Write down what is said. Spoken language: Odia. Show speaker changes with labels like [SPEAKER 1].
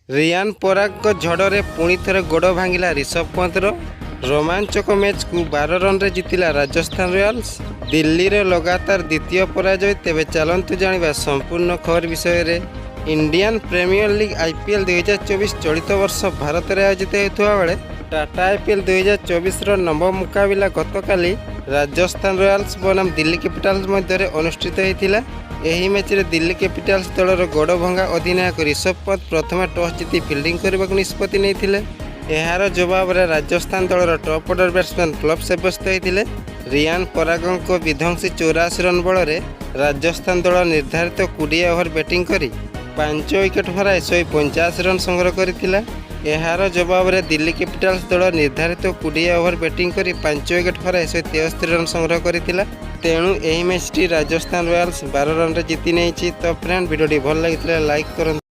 [SPEAKER 1] ରିଆନ୍ ପରାଗଙ୍କ ଝଡ଼ରେ ପୁଣି ଥରେ ଗୋଡ଼ ଭାଙ୍ଗିଲା ରିଷଭ ପନ୍ତର। ରୋମାଞ୍ଚକ ମ୍ୟାଚ୍କୁ 12 ରନ୍ରେ ଜିତିଲା ରାଜସ୍ଥାନ ରୟାଲ୍ସ। ଦିଲ୍ଲୀର ଲଗାତାର ଦ୍ୱିତୀୟ ପରାଜୟ। ତେବେ ଚାଲନ୍ତୁ ଜାଣିବା ସମ୍ପୂର୍ଣ୍ଣ ଖବର ବିଷୟରେ। ଇଣ୍ଡିଆନ୍ ପ୍ରିମିୟର ଲିଗ୍ ଆଇପିଏଲ୍ 2024 ଚଳିତ ବର୍ଷ ଭାରତରେ ଆୟୋଜିତ ହେଉଥିବା ବେଳେ ଟାଟା ଆଇପିଏଲ୍ 2024ର ନବମ ମୁକାବିଲା ଗତକାଲି ରାଜସ୍ଥାନ ରୟାଲ୍ସ ବନାମ ଦିଲ୍ଲୀ କ୍ୟାପିଟାଲ୍ସ ମଧ୍ୟରେ ଅନୁଷ୍ଠିତ ହୋଇଥିଲା। ଏହି ମ୍ୟାଚ୍ରେ ଦିଲ୍ଲୀ କ୍ୟାପିଟାଲ୍ସ ଦଳର ଗୋଡ଼ଭଙ୍ଗା ଅଧିନାୟକ ରିଷଭ ପନ୍ତ ପ୍ରଥମେ ଟସ୍ ଜିତି ଫିଲ୍ଡିଂ କରିବାକୁ ନିଷ୍ପତ୍ତି ନେଇଥିଲେ। ଏହାର ଜବାବରେ ରାଜସ୍ଥାନ ଦଳର ଟପ୍ ଅର୍ଡର ବ୍ୟାଟ୍ସମ୍ୟାନ୍ ଫ୍ଲପ୍ ସାବ୍ୟସ୍ତ ହୋଇଥିଲେ। ରିଆନ୍ ପରାଗଙ୍କ ବିଧ୍ୱଂସୀ 84 ରନ୍ ବଳରେ ରାଜସ୍ଥାନ ଦଳ ନିର୍ଦ୍ଧାରିତ 20 ଓଭର ବ୍ୟାଟିଂ କରି 5 ୱିକେଟ୍ ହରାଇ 185 ରନ୍ ସଂଗ୍ରହ କରିଥିଲା। ଏହାର ଜବାବରେ ଦିଲ୍ଲୀ କ୍ୟାପିଟାଲ୍ସ ଦଳ ନିର୍ଦ୍ଧାରିତ 20 ଓଭର ବ୍ୟାଟିଂ କରି 5 ୱିକେଟ୍ ହରାଇ 173 ରନ୍ ସଂଗ୍ରହ କରିଥିଲା। ତେଣୁ ଏହି ମ୍ୟାଚ୍ଟି ରାଜସ୍ଥାନ ରୟାଲ୍ସ 12 ରନ୍ରେ ଜିତି ନେଇଛି। ତ ଫ୍ରେଣ୍ଡ, ଭିଡ଼ିଓଟି ଭଲ ଲାଗିଥିଲେ ଲାଇକ୍ କରନ୍ତୁ।